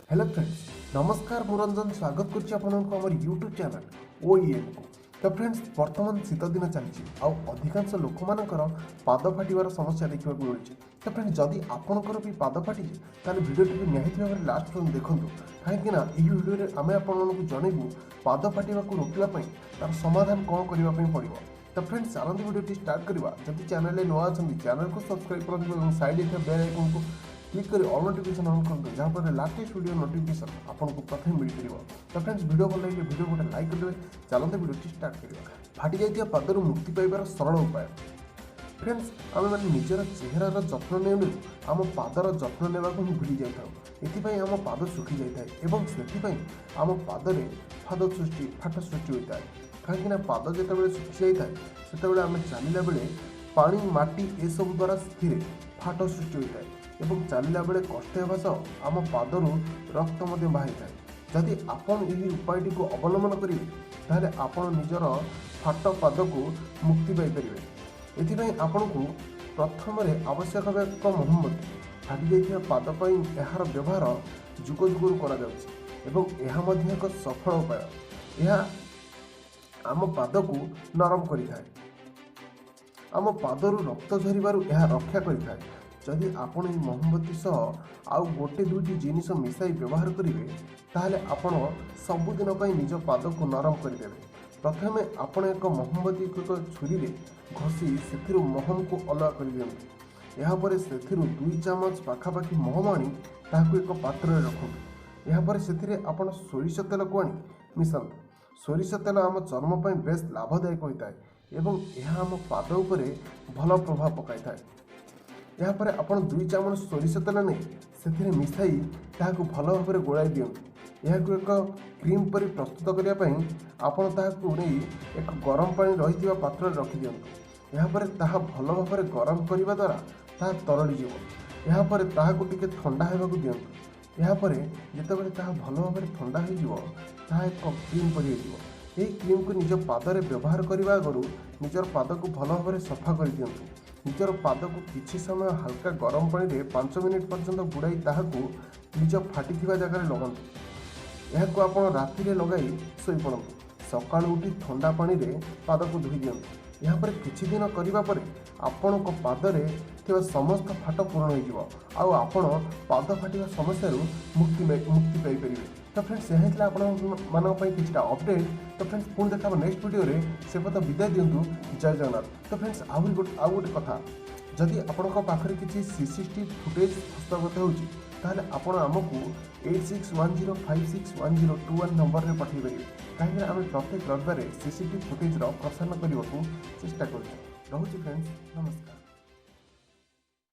Hello friends, ନମସ୍କାର। ମୁଁ ରଞ୍ଜନ, ସ୍ୱାଗତ କରୁଛି ଆପଣଙ୍କୁ ଆମର ୟୁଟ୍ୟୁବ୍ ଚ୍ୟାନେଲ୍ ଓଇଏନ୍କୁ। ତ ଫ୍ରେଣ୍ଡସ୍, ବର୍ତ୍ତମାନ ଶୀତ ଦିନ ଚାଲିଛି ଆଉ ଅଧିକାଂଶ ଲୋକମାନଙ୍କର ପାଦ ଫାଟିବାର ସମସ୍ୟା ଦେଖିବାକୁ ମିଳୁଛି। ତ ଫ୍ରେଣ୍ଡସ୍, ଯଦି ଆପଣଙ୍କର ବି ପାଦ ଫାଟିଛି, ତାହେଲେ ଭିଡ଼ିଓଟିକୁ ନିହାତି ଭାବରେ ଲାଷ୍ଟ ପର୍ଯ୍ୟନ୍ତ ଦେଖନ୍ତୁ, କାହିଁକିନା ଏହି ଭିଡ଼ିଓରେ ଆମେ ଆପଣମାନଙ୍କୁ ଜଣେଇବୁ ପାଦ ଫାଟିବାକୁ ରୋକିବା ପାଇଁ ତାର ସମାଧାନ କ'ଣ କରିବା ପାଇଁ ପଡ଼ିବ। ତ ଫ୍ରେଣ୍ଡସ୍, ଚାଲନ୍ତୁ ଭିଡ଼ିଓଟି ଷ୍ଟାର୍ଟ କରିବା। ଯଦି ଚ୍ୟାନେଲରେ ନୂଆ ଅଛନ୍ତି, ଚ୍ୟାନେଲକୁ ସବସ୍କ୍ରାଇବ୍ କରନ୍ତୁ ଏବଂ ସାଇଡ଼୍ ଥିବା ବେଲ୍ ଆଇକନ୍କୁ କ୍ଲିକ୍ କରି ଅଲ୍ ନୋଟିଫିକେସନ୍ ଅନ୍ କରନ୍ତୁ, ଯାହାଫଳରେ ଲାଟେଷ୍ଟ ଭିଡ଼ିଓ ନୋଟିଫିକେସନ୍ ଆପଣଙ୍କୁ ପ୍ରଥମେ ମିଳିପାରିବ। ତ ଫ୍ରେଣ୍ଡସ୍, ଭିଡ଼ିଓ ଭଲ ଲାଗିଲେ ଭିଡ଼ିଓ ଗୋଟେ ଲାଇକ୍ କରିଦେବେ। ଚାଲନ୍ତୁ ଭିଡ଼ିଓଟି ଷ୍ଟାର୍ଟ କରିବା। ଫାଟି ଯାଇଥିବା ପାଦରୁ ମୁକ୍ତି ପାଇବାର ସରଳ ଉପାୟ। ଫ୍ରେଣ୍ଡସ୍, ଆମେମାନେ ନିଜର ଚେହେରାର ଯତ୍ନ ନେଉ ନେଉ ଆମ ପାଦର ଯତ୍ନ ନେବାକୁ ହିଁ ଭୁଲି ଯାଇଥାଉ। ଏଥିପାଇଁ ଆମ ପାଦ ଶୁଖି ଯାଇଥାଏ ଏବଂ ସେଥିପାଇଁ ଆମ ପାଦରେ ଫାଟ ସୃଷ୍ଟି ହୋଇଥାଏ। କାହିଁକିନା ପାଦ ଯେତେବେଳେ ଶୁଖି ଯାଇଥାଏ, ସେତେବେଳେ ଆମେ ଚାଲିଲା ବେଳେ ପାଣି, ମାଟି ଏସବୁ ଦ୍ୱାରା ସେଥିରେ ଫାଟ ସୃଷ୍ଟି ହୋଇଥାଏ ଏବଂ ଚାଲିଲା ବେଳେ କଷ୍ଟ ହେବା ସହ ଆମ ପାଦରୁ ରକ୍ତ ମଧ୍ୟ ବାହାରିଥାଏ। ଯଦି ଆପଣ ଏହି ଉପାୟଟିକୁ ଅବଲମ୍ବନ କରିବେ, ତାହେଲେ ଆପଣ ନିଜର ଫାଟ ପାଦକୁ ମୁକ୍ତି ପାଇପାରିବେ। ଏଥିପାଇଁ ଆପଣଙ୍କୁ ପ୍ରଥମରେ ଆବଶ୍ୟକ ହେବ ଏକ ମହମବତୀ। ଫାଟିଯାଇଥିବା ପାଦ ପାଇଁ ଏହାର ବ୍ୟବହାର ଯୁଗ ଯୁଗରୁ କରାଯାଉଛି ଏବଂ ଏହା ମଧ୍ୟ ଏକ ସଫଳ ଉପାୟ। ଏହା ଆମ ପାଦକୁ ନରମ କରିଥାଏ। ଆମ ପାଦରୁ ରକ୍ତ ଝରିବାରୁ ଏହା ରକ୍ଷା କରିଥାଏ। ଯଦି ଆପଣ ଏହି ମହମବତୀ ସହ ଆଉ ଗୋଟେ ଦୁଇଟି ଜିନିଷ ମିଶାଇ ବ୍ୟବହାର କରିବେ, ତାହେଲେ ଆପଣ ସବୁଦିନ ପାଇଁ ନିଜ ପାଦକୁ ନରମ କରିଦେବେ। ପ୍ରଥମେ ଆପଣ ଏକ ମହମବତୀକୁ ଏକ ଛୁରୀରେ ଘଷି ସେଥିରୁ ମହମକୁ ଅଲଗା କରିଦିଅନ୍ତୁ। ଏହାପରେ ସେଥିରୁ 2 ଚାମଚ ପାଖାପାଖି ମହମ ଆଣି ତାହାକୁ ଏକ ପାତ୍ରରେ ରଖନ୍ତୁ। ଏହାପରେ ସେଥିରେ ଆପଣ ସୋରିଷ ତେଲକୁ ଆଣି ମିଶାନ୍ତୁ। ସୋରିଷ ତେଲ ଆମ ଚର୍ମ ପାଇଁ ବେଶ ଲାଭଦାୟକ ହୋଇଥାଏ ଏବଂ ଏହା ଆମ ପାଦ ଉପରେ ଭଲ ପ୍ରଭାବ ପକାଇଥାଏ। ଏହାପରେ ଆପଣ 2 ଚାମଚ ସୋରିଷ ତେଲ ନେଇ ସେଥିରେ ମିଶାଇ ତାହାକୁ ଭଲ ଭାବରେ ଗୋଳାଇ ଦିଅନ୍ତୁ। ଏହାକୁ ଏକ କ୍ରିମ୍ ପରି ପ୍ରସ୍ତୁତ କରିବା ପାଇଁ ଆପଣ ତାହାକୁ ନେଇ ଏକ ଗରମ ପାଣି ରହିଥିବା ପାତ୍ରରେ ରଖିଦିଅନ୍ତୁ। ଏହାପରେ ତାହା ଭଲ ଭାବରେ ଗରମ କରିବା ଦ୍ୱାରା ତାହା ତରଳିଯିବ। ଏହାପରେ ତାହାକୁ ଟିକେ ଥଣ୍ଡା ହେବାକୁ ଦିଅନ୍ତୁ। ଏହାପରେ ଯେତେବେଳେ ତାହା ଭଲ ଭାବରେ ଥଣ୍ଡା ହୋଇଯିବ, ତାହା ଏକ କ୍ରିମ୍ ପରି ହୋଇଯିବ। ଏହି କ୍ରିମ୍କୁ ନିଜ ପାଦରେ ବ୍ୟବହାର କରିବା ଆଗରୁ ନିଜର ପାଦକୁ ଭଲ ଭାବରେ ସଫା କରିଦିଅନ୍ତୁ। ନିଜର ପାଦକୁ କିଛି ସମୟ ହାଲକା ଗରମ ପାଣିରେ 5 ମିନିଟ୍ ପର୍ଯ୍ୟନ୍ତ ବୁଡ଼ାଇ ତାହାକୁ ନିଜ ଫାଟିଥିବା ଜାଗାରେ ଲଗାନ୍ତୁ। ଏହାକୁ ଆପଣ ରାତିରେ ଲଗାଇ ଶୋଇପଡ଼ନ୍ତୁ। ସକାଳୁ ଉଠି ଥଣ୍ଡା ପାଣିରେ ପାଦକୁ ଧୋଇ ଦିଅନ୍ତୁ। ଏହାପରେ କିଛି ଦିନ କରିବା ପରେ ଆପଣଙ୍କ ପାଦରେ ଥିବା ସମସ୍ତ ଫାଟ ପୂରଣ ହୋଇଯିବ ଆଉ ଆପଣ ପାଦ ଫାଟିବା ସମସ୍ୟାରୁ ମୁକ୍ତି ପାଇପାରିବେ। ତ ଫ୍ରେଣ୍ଡସ୍, ଏହା ହେଇଥିଲା ଆପଣମାନଙ୍କ ପାଇଁ କିଛିଟା ଅପଡ଼େଟ୍। ତ ଫ୍ରେଣ୍ଡସ୍, ପୁଣି ଦେଖା ହେବ ନେକ୍ସଟ ଭିଡ଼ିଓରେ। ସେ ପର୍ଯ୍ୟନ୍ତ ବିଦାୟ ଦିଅନ୍ତୁ। ଜୟ ଜଗନ୍ନାଥ। ତ ଫ୍ରେଣ୍ଡସ୍, ଆହୁରି ଗୋଟେ ଆଉ ଗୋଟେ କଥା, ଯଦି ଆପଣଙ୍କ ପାଖରେ କିଛି ସିସିଟିଭି ଫୁଟେଜ୍ ହସ୍ତଗତ ହେଉଛି, ତାହେଲେ ଆପଣ ଆମକୁ 8610561021 ନମ୍ବରରେ ପଠାଇ ପାରିବେ, କାହିଁକିନା ଆମେ ପ୍ରତ୍ୟେକ ରବିବାରେ ସିସିଟିଭି ଫୁଟେଜ୍ର ପ୍ରସାରଣ କରିବାକୁ ଚେଷ୍ଟା କରୁଛୁ। ରହୁଛି ଫ୍ରେଣ୍ଡସ୍, ନମସ୍କାର।